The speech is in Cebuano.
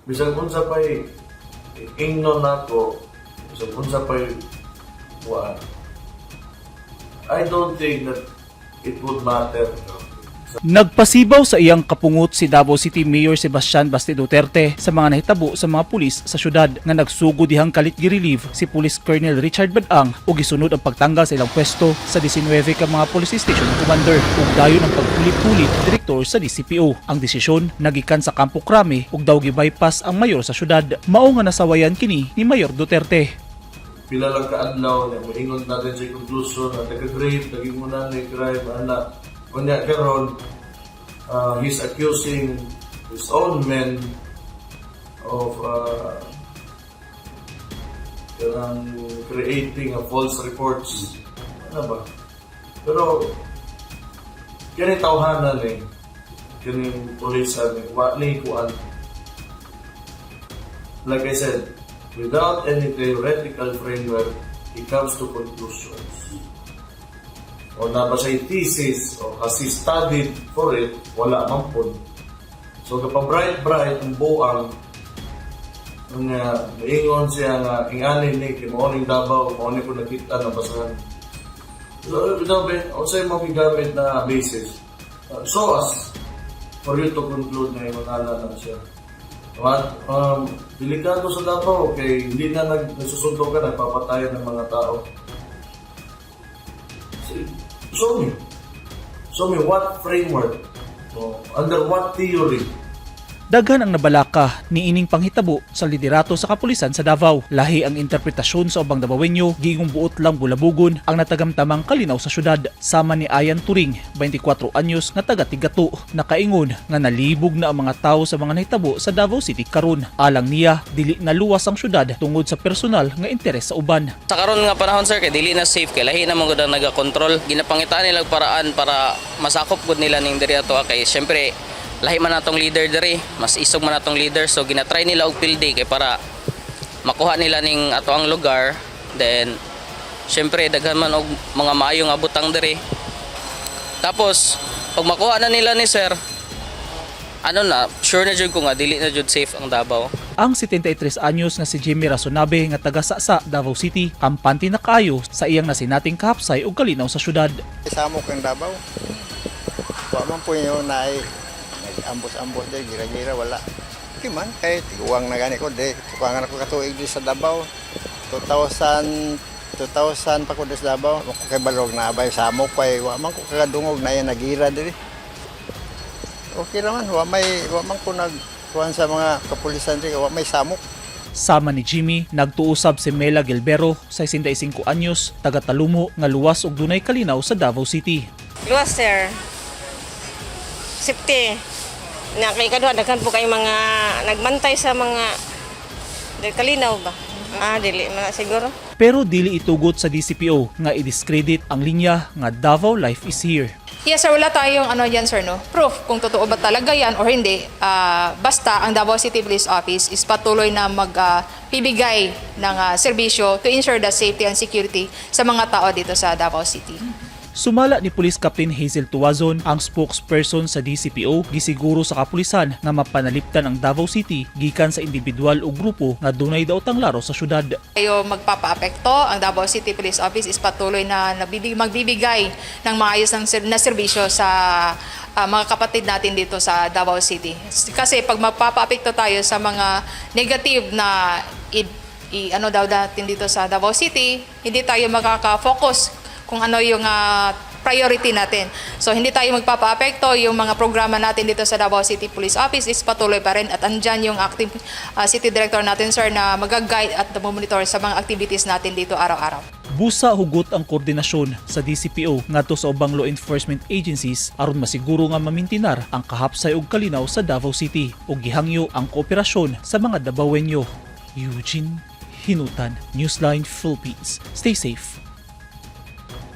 Bisan unsa pa'y ingnon nako, bisan unsa pa'y kuan, I don't think that it would matter, no? Nagpasibaw sa iyang kapungot si Davao City Mayor Sebastian Basti Duterte sa mga nahitabo sa mga pulis sa syudad nga nagsugod dihang kalit gi-relieve si Police Colonel Richard Badang ug gisunod ang pagtanggal sa ilang pwesto sa 19 ka mga police station commander ug dayon ang pagpuli-puli direktor sa DCPO. Ang desisyon nagikan sa Campo Crame ug daw gi-bypass ang mayor sa syudad. Mao nga nasawayan kini ni Mayor Duterte. Pila lang kaadlaw niya moingon natin sa conclusion na taga-grave naging muna ni crime ana. Unya karon, he's accusing his own men of kanang creating a false reports, ano ba. Pero kini tawhanan ni kining pulisan ni wa ni kuan. Like I said, without any theoretical framework, he comes to conclusions. O naa ba siya thesis o has he studied for it? Wala man pod. So kapag bright bright ang buang nga maingon siya nga ingani ni kay mao ning Davao, mao ni ko nakita na basahan. So grabe, unsay mo gigamit na basis? Show us for you to conclude na ingon ana na siya. At delikado sa Davao kay hindi na nagsusuntok ka, nagpapatayan ng mga tao. Show me. Show me what framework. Oh, under what theory. Daghan ang nabalaka niining panghitabo sa liderato sa kapulisan sa Davao. Lahi ang interpretasyon sa ubang Dabawenyo, giingong buot lang bulabugon ang natagamtamang kalinaw sa syudad. Sama ni Ayan Turing, 24 anyos nga taga Tigato, nakaingon nga nalibog na ang mga tao sa mga nahitabo sa Davao City karon. Alang niya, dili na luwas ang syudad tungod sa personal nga interes sa uban. Sa karon nga panahon, sir, kay dili na safe kay lahi na man gud ang nagakontrol. Ginapangitaan nila og paraan para masakop gud nila ning diri ato kay syempre lahi man atong leader diri, mas isog man atong leader, so ginatry nila og pildi kay para makuha nila ning ato ang lugar. Then syempre daghan man og mga maayo nga butang diri. Tapos pag makuha na nila ni sir, ano na, sure na jud ko nga dili na jud safe ang Davao. Ang 73 anyos nga si Jimmy Rasonabe nga taga Sasa, Davao City, kampante na kaayo sa iyang nasinating kahapsay ug kalinaw sa syudad. Samok ang Davao. Wa man po yun na ay nag-ambos-ambos dahil gira-gira wala. Okay man, kay tiguang na gani ko, de, tukangan ako katuig di sa Davao. 2000 2000 pa ko di sa Davao. Wa ko kay balog na abay samok kay wa man ko kakadungog na yan nagira diri. Okay raman, wa man ko nag kuan sa mga kapulisan diri, wa may samok. Sama ni Jimmy, nagtuo sab si Mela Gilbero, 65 anyos, taga Talumo nga luwas ug dunay kalinaw sa Davao City. Luwas, sir. Safety. Na kay kaduha daghan po kay mga nagbantay sa mga dili kalinaw ba? Ah, dili man na siguro. Pero dili itugot sa DCPO nga i-discredit ang linya nga "Davao Life is here." Yes sir, wala tayong ano yan, sir, no? Proof kung totoo ba talaga yan or hindi. Ah, basta ang Davao City Police Office is patuloy na magbibigay ng serbisyo to ensure the safety and security sa mga tao dito sa Davao City. Sumala ni Police Captain Hazel Tuazon, ang spokesperson sa DCPO, gisiguro sa kapulisan nga mapanaliptan ang Davao City gikan sa individual o grupo nga dunay daotang laro sa syudad. Tayo magpapaapekto, ang Davao City Police Office is patuloy na magbibigay ng maayos na serbisyo sa mga kapatid natin dito sa Davao City. Kasi pag magpapaapekto tayo sa mga negative na ano daw natin dito sa Davao City, hindi tayo makaka-focus kung ano yung priority natin. So hindi tayo magpapaapekto, yung mga programa natin dito sa Davao City Police Office is patuloy pa rin at andyan yung active city director natin, sir, na mag-guide at monitor sa mga activities natin dito araw-araw. Busa hugot ang koordinasyon sa DCPO ngadto sa ubang law enforcement agencies aron masiguro nga mamintinar ang kahapsay ug kalinaw sa Davao City ug gihangyo ang kooperasyon sa mga Dabawenyo. Eugene Hinutan, Newsline Philippines. Stay safe.